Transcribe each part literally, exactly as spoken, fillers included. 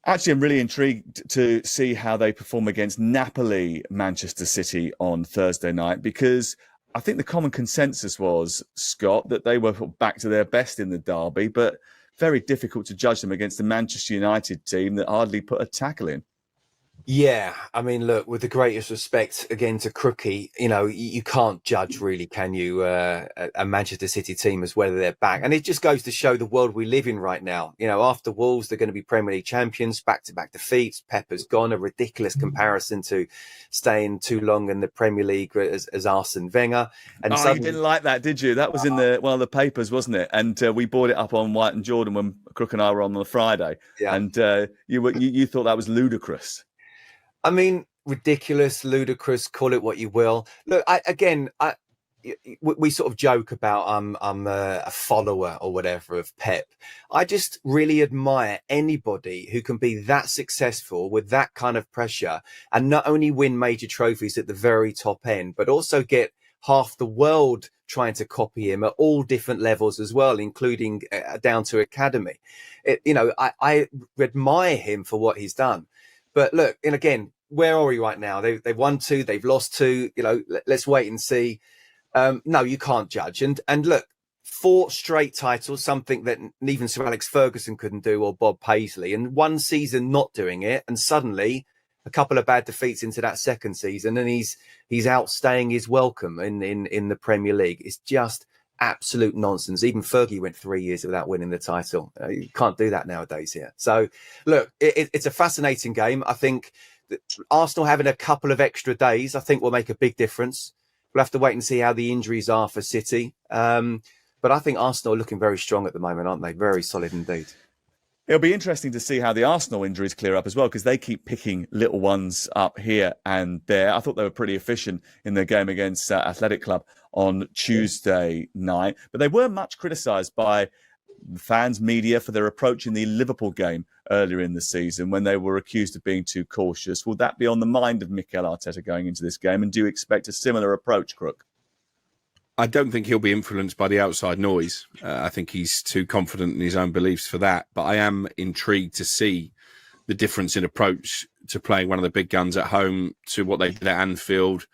Actually, I'm really intrigued to see how they perform against Napoli, Manchester City on Thursday night, because I think the common consensus was, Scott, that they were back to their best in the derby, but very difficult to judge them against the Manchester United team that hardly put a tackle in. Yeah, I mean, look, with the greatest respect again to Crookie, you know, you can't judge really, can you, uh, a Manchester City team as whether they're back. And it just goes to show the world we live in right now. You know, after Wolves, they're going to be Premier League champions, back-to-back defeats. Pep has gone, a ridiculous comparison to staying too long in the Premier League as, as Arsene Wenger. And oh, suddenly... you didn't like that, did you? That was in the one of the papers, wasn't it? And uh, we brought it up on White and Jordan when Crook and I were on the Friday. Yeah. And uh, you were you, you thought that was ludicrous. I mean, ridiculous, ludicrous, call it what you will. Look, I, again, I, we sort of joke about I'm I'm a, a, follower or whatever of Pep. I just really admire anybody who can be that successful with that kind of pressure and not only win major trophies at the very top end, but also get half the world trying to copy him at all different levels as well, including uh, down to academy. It, you know, I, I admire him for what he's done. But look, and again, where are we right now? They, they've won two, they've lost two. You know, let's wait and see. Um, no, you can't judge. And and look, four straight titles, something that even Sir Alex Ferguson couldn't do, or Bob Paisley, and one season not doing it, and suddenly a couple of bad defeats into that second season, and he's he's outstaying his welcome in in in the Premier League. It's just absolute nonsense. Even Fergie went three years without winning the title. Uh, you can't do that nowadays here. So, look, it, it's a fascinating game. I think Arsenal having a couple of extra days, I think, will make a big difference. We'll have to wait and see how the injuries are for City. Um, but I think Arsenal are looking very strong at the moment, aren't they? Very solid indeed. It'll be interesting to see how the Arsenal injuries clear up as well, because they keep picking little ones up here and there. I thought they were pretty efficient in their game against uh, Athletic Club on Tuesday night, but they were much criticised by fans, media for their approach in the Liverpool game earlier in the season when they were accused of being too cautious. Will that be on the mind of Mikel Arteta going into this game, and do you expect a similar approach, Crook? I don't think he'll be influenced by the outside noise. Uh, I think he's too confident in his own beliefs for that. But I am intrigued to see the difference in approach to playing one of the big guns at home to what they did at Anfield.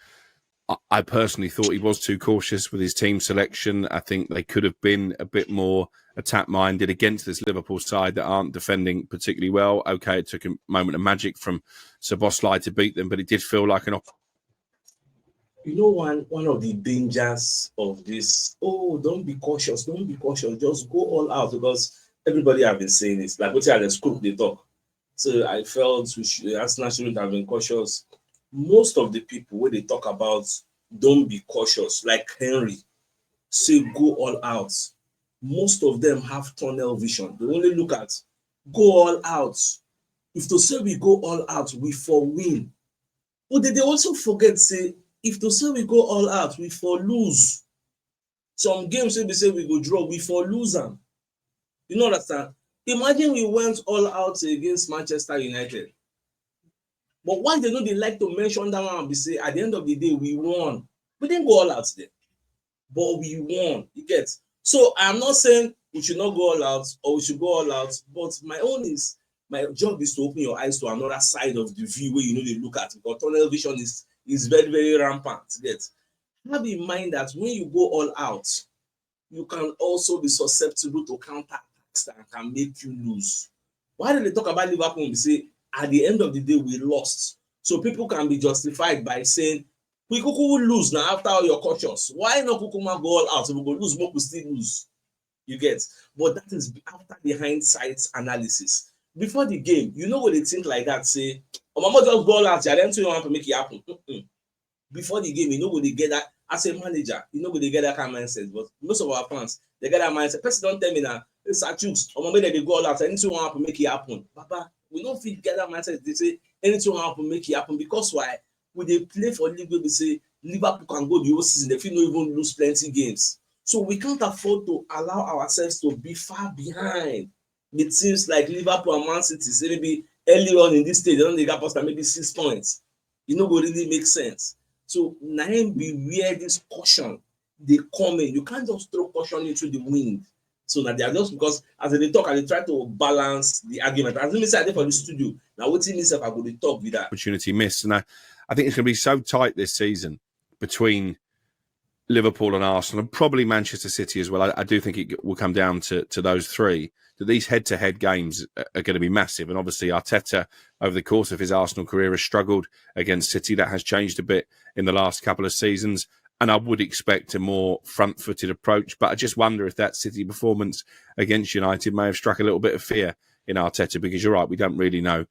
I personally thought he was too cautious with his team selection. I think they could have been a bit more attack minded against this Liverpool side that aren't defending particularly well. Okay, it took a moment of magic from Szoboszlai to beat them, but it did feel like an opportunity. You know, one one of the dangers of this, oh, don't be cautious, don't be cautious, just go all out, because everybody have been saying this. Like what Alex Crook they talk. So I felt we should, Arsenal shouldn't have been cautious. Most of the people when they talk about don't be cautious, like Henry, say go all out. Most of them have tunnel vision. They only look at go all out. If to say we go all out, we for win. But they, they also forget say if to say we go all out, we for lose. Some games wey be say we go draw, we for lose am. You know understand? Imagine we went all out against Manchester United. But why they no dey like to mention that one be say at the end of the day we won. We didn't go all out there, but we won. You get? So I'm not saying we should not go all out or we should go all out, but my own is my job is to open your eyes to another side of the view where you know they look at, because tunnel vision is is very, very rampant. You get? Have in mind that when you go all out, you can also be susceptible to counter attacks that can make you lose. Why do they talk about Liverpool? We say at the end of the day we lost, so people can be justified by saying we kuku will lose now after all your cautious. Why not kukuma go all out? We go lose, but we still lose. You get? But that is after the hindsight analysis. Before the game, you know what they think like that. Say, oh, mama just go all out. I don't want to make it happen. Mm-mm. Before the game, you know what they get that as a manager. You know what they get that kind of mindset. But most of our fans, they get that mindset. Person don't tell me now. It's a chooks. Or maybe they go all out. Anything want to make it happen. Baba, we don't fit get that mindset. They say anything want to make it happen, because why? We they play for league where we say Liverpool can go the whole season. They feel no even lose plenty games. So we can't afford to allow ourselves to be far behind. It seems like Liverpool and Man City say maybe early on in this stage, they don't they got us maybe six points. It no go really make sense. So now be where this caution they come in. You can't just throw caution into the wind. So now they are just, because as they talk and they try to balance the argument. As me say I dey for the studio, now what me sef I go dey talk with that. Opportunity missed. And I, I think it's going to be so tight this season between Liverpool and Arsenal, and probably Manchester City as well. I, I do think it will come down to, to those three. That these head-to-head games are going to be massive. And obviously Arteta, over the course of his Arsenal career, has struggled against City. That has changed a bit in the last couple of seasons. And I would expect a more front-footed approach. But I just wonder if that City performance against United may have struck a little bit of fear in Arteta, because you're right, we don't really know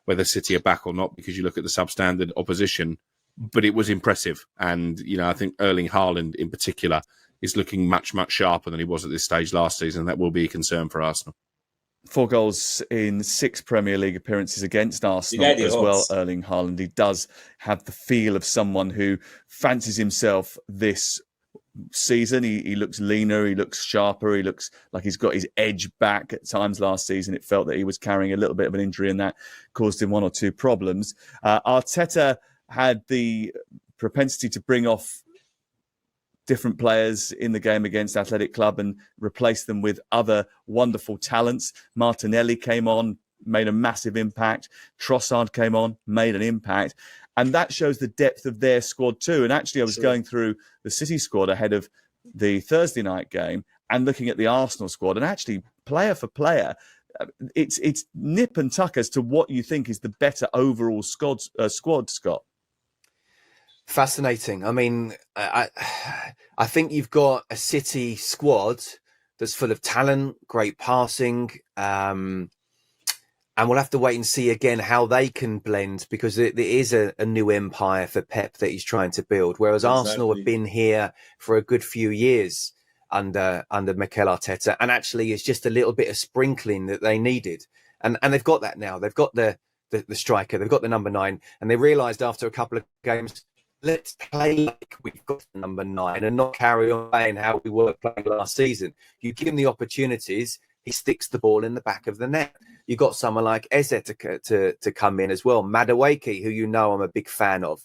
whether City are back or not, because you look at the substandard opposition. But it was impressive. And, you know, I think Erling Haaland in particular is looking much, much sharper than he was at this stage last season. That will be a concern for Arsenal. Four goals in six Premier League appearances against Arsenal as well. Erling Haaland, he does have the feel of someone who fancies himself this season. He, he looks leaner, he looks sharper, he looks like he's got his edge back. At times last season, it felt that he was carrying a little bit of an injury, and that caused him one or two problems. Uh, Arteta had the propensity to bring off different players in the game against Athletic Club and replace them with other wonderful talents. Martinelli came on, made a massive impact. Trossard came on, made an impact. And that shows the depth of their squad too. And actually, I was going through the City squad ahead of the Thursday night game and looking at the Arsenal squad, and actually player for player, uh, it's it's nip and tuck as to what you think is the better overall squad. Uh, squad, Scott. Fascinating. I, I I think you've got a City squad that's full of talent, great passing, um, and we'll have to wait and see again how they can blend, because it, it is a, a new empire for Pep that he's trying to build. Whereas exactly. Arsenal have been here for a good few years under under Mikel Arteta, and actually it's just a little bit of sprinkling that they needed, and and they've got that now. They've got the the, the striker, they've got the number nine, and they realised after a couple of games, let's play like we've got the number nine and not carry on playing how we were playing last season. You give him the opportunities, he sticks the ball in the back of the net. You've got someone like Eze to, to, to come in as well. Madueke, who you know I'm a big fan of,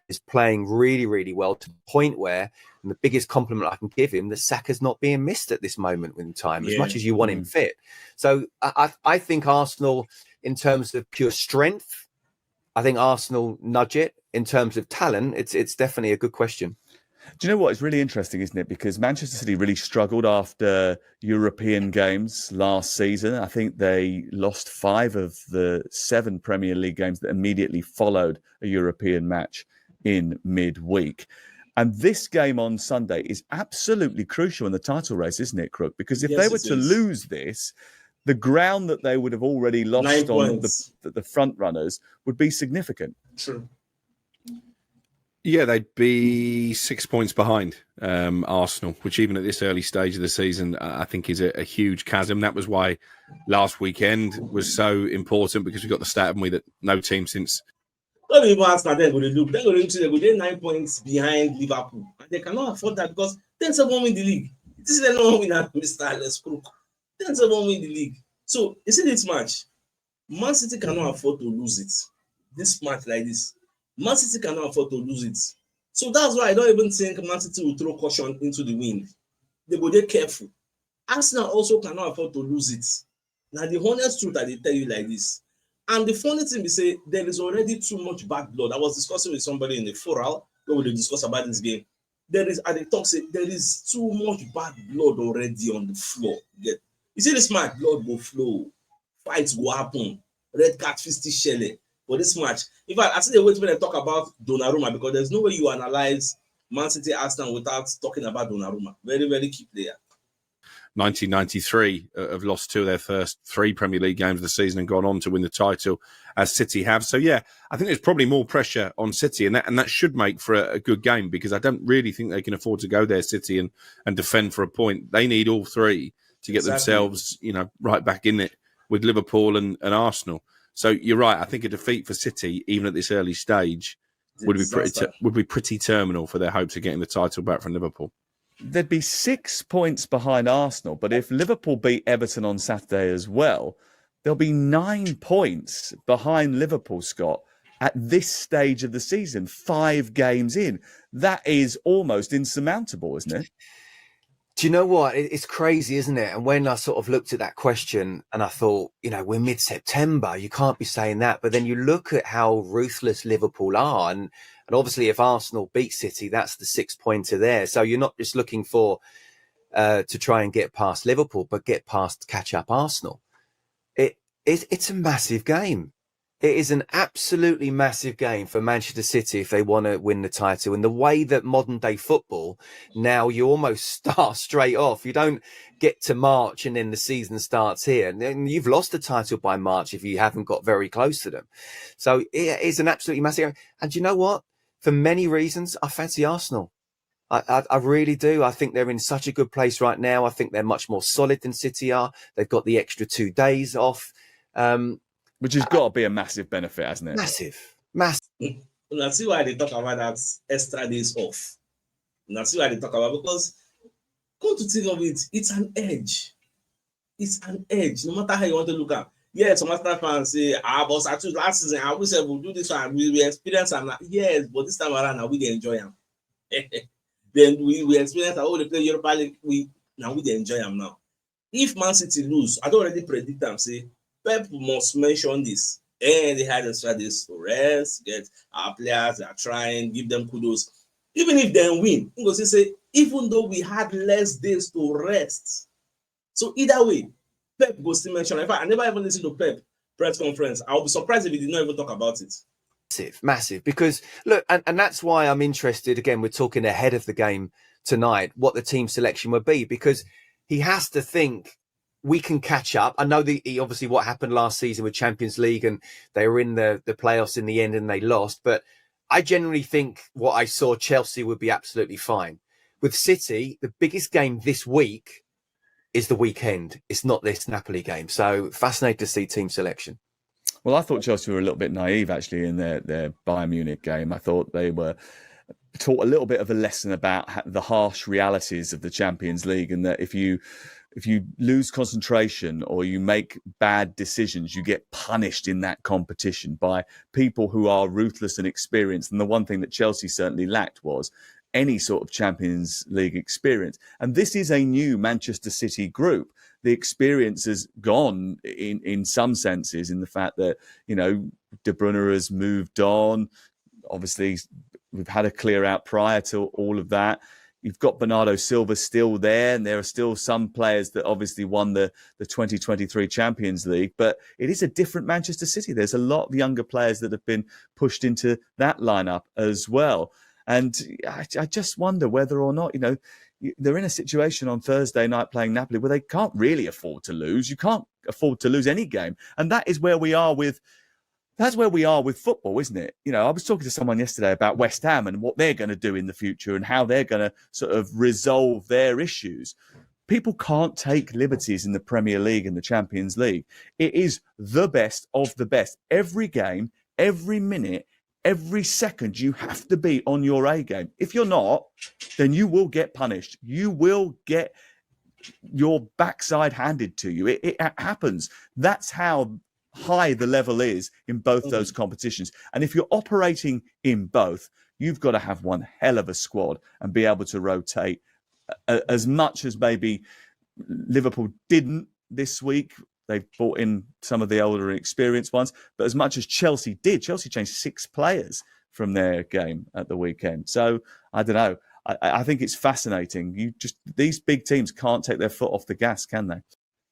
is playing really, really well, to the point where, and the biggest compliment I can give him, that Saka's not being missed at this moment in time, as yeah. much as you want mm. him fit. So I, I think Arsenal, in terms of pure strength, I think Arsenal nudge it. In terms of talent, it's it's definitely a good question. Do you know what? It's really interesting, isn't it? Because Manchester City really struggled after European games last season. I think they lost five of the seven Premier League games that immediately followed a European match in midweek. And this game on Sunday is absolutely crucial in the title race, isn't it, Crook? Because if yes, they were to is. lose this, the ground that they would have already lost Nine on the, the front runners would be significant. True. Yeah, they'd be six points behind um, Arsenal, which even at this early stage of the season, I think is a, a huge chasm. That was why last weekend was so important, because we got the stat, haven't we, that no team since. Don't even ask that. They're going to look. They're going to look. They're nine points behind Liverpool, and they cannot afford that because then someone win the league. This is the no winner, Mister Alex Crook. Then someone win the league. So you see this match, Man City cannot afford to lose it. This match like this, Man City cannot afford to lose it. So that's why I don't even think Man City will throw caution into the wind. They go dey careful. Arsenal also cannot afford to lose it. Now the honest truth I dey tell you like this. And the funny thing be say there is already too much bad blood. I was discussing with somebody in the forum where we dey discuss about this game. There is, I dey talk say there is too much bad blood already on the floor. You get, you see this match, blood go flow, fights go happen, red card fit still shele for this match. In fact, I still dey wait when they talk about Donnarumma, because there's no way you analyze Man City Arsenal without talking about Donnarumma. Very, very key player. nineteen ninety-three uh, have lost two of their first three Premier League games of the season and gone on to win the title, as City have. So yeah, I think there's probably more pressure on City, and that and that should make for a, a good game, because I don't really think they can afford to go there, City, and and defend for a point. They need all three to get exactly. themselves, you know, right back in it with Liverpool and, and Arsenal. So you're right. I think a defeat for City, even at this early stage, would be pretty ter- would be pretty terminal for their hopes of getting the title back from Liverpool. They'd be six points behind Arsenal, but if Liverpool beat Everton on Saturday as well, they'll be nine points behind Liverpool, Scott, at this stage of the season, five games in. That is almost insurmountable, isn't it? Do you know what? It, it's crazy, isn't it? And when I sort of looked at that question and I thought, you know, we're mid September, you can't be saying that. But then you look at how ruthless Liverpool are. And, and obviously, if Arsenal beat City, that's the six pointer there. So you're not just looking for uh, to try and get past Liverpool, but get past, catch up Arsenal. It, it it's a massive game. It is an absolutely massive game for Manchester City if they want to win the title. And the way that modern day football now, you almost start straight off. You don't get to March and then the season starts here. And then you've lost the title by March if you haven't got very close to them. So it is an absolutely massive game. And you know what? For many reasons, I fancy Arsenal. I, I, I really do. I think they're in such a good place right now. I think they're much more solid than City are. They've got the extra two days off. Um, Which has got to be a massive benefit, hasn't it? Massive, massive. Una see why they talk about that extra days off. Una see why they talk about, because come to think of it, it's an edge. It's an edge, no matter how you want to look at. Yeah, some Arsenal fans say, ah, but Satu last season, I wish I would do this one. We, we experience am. Yes, but this time around, now we dey enjoy am. Then we, we experience how they play Europa League. We now we dey enjoy am now. If Man City lose, I don't already predict am say Pep must mention this. And they had extra days to rest, get our players that are trying, give them kudos. Even if they win, he go say, say, even though we had less days to rest. So either way, Pep go still mention. In fact, I never even listened to Pep press conference. I'll be surprised if he did not even talk about it. Massive, massive. Because look, and, and that's why I'm interested. Again, we're talking ahead of the game tonight, what the team selection would be, because he has to think we can catch up. I know the he, obviously what happened last season with Champions League, and they were in the the playoffs in the end and they lost. But I generally think what I saw, Chelsea would be absolutely fine. With City, the biggest game this week is the weekend. It's not this Napoli game. So fascinated to see team selection. Well, I thought Chelsea were a little bit naive, actually, in their, their Bayern Munich game. I thought they were taught a little bit of a lesson about the harsh realities of the Champions League, and that if you if you lose concentration or you make bad decisions, you get punished in that competition by people who are ruthless and experienced. And the one thing that Chelsea certainly lacked was any sort of Champions League experience. And this is a new Manchester City group. The experience has gone in, in some senses, in the fact that, you know, De Bruyne has moved on. Obviously, we've had a clear out prior to all of that. You've got Bernardo Silva still there, and there are still some players that obviously won the, the twenty twenty-three Champions League, but it is a different Manchester City. There's a lot of younger players that have been pushed into that lineup as well. And I, I just wonder whether or not, you know, they're in a situation on Thursday night playing Napoli where they can't really afford to lose. You can't afford to lose any game. And that is where we are with that's where we are with football, isn't it? You know, I was talking to someone yesterday about West Ham and what they're going to do in the future and how they're going to sort of resolve their issues. People can't take liberties in the Premier League and the Champions League. It is the best of the best. Every game, every minute, every second, you have to be on your A game. If you're not, then you will get punished. You will get your backside handed to you. It, it happens. That's how high the level is in both mm-hmm. those competitions. And if you're operating in both, you've got to have one hell of a squad and be able to rotate uh, as much as maybe Liverpool didn't this week. They've brought in some of the older and experienced ones, but as much as Chelsea did, Chelsea changed six players from their game at the weekend. So I don't know. I, I think it's fascinating. You just these big teams can't take their foot off the gas, can they?